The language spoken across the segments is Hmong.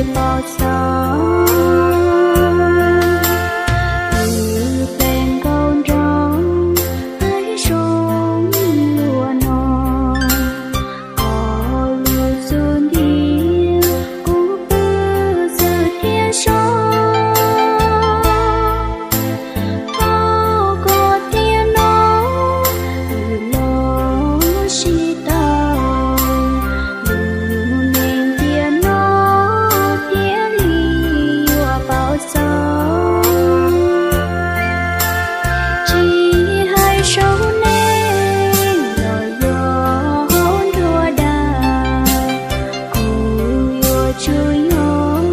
Pov txog wb peb nkauj nraug, peb zoo luaj no, koj lub xub ntiag kuv pw txwv thiab so. Thov koj tiam no wb los sib tau, lub neej tiam no thiaj li yuav pov txog. Tsis hais saum neej los yog hauv nruab dag, kuv yuav tsum yog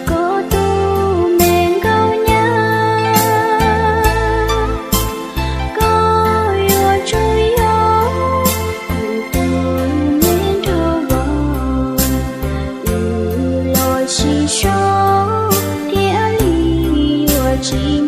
koj tus me nkauj nyab. Koj yuav tsum yog kuv tus me nraug vauv, wb los sib sau thiaj li yuav tsis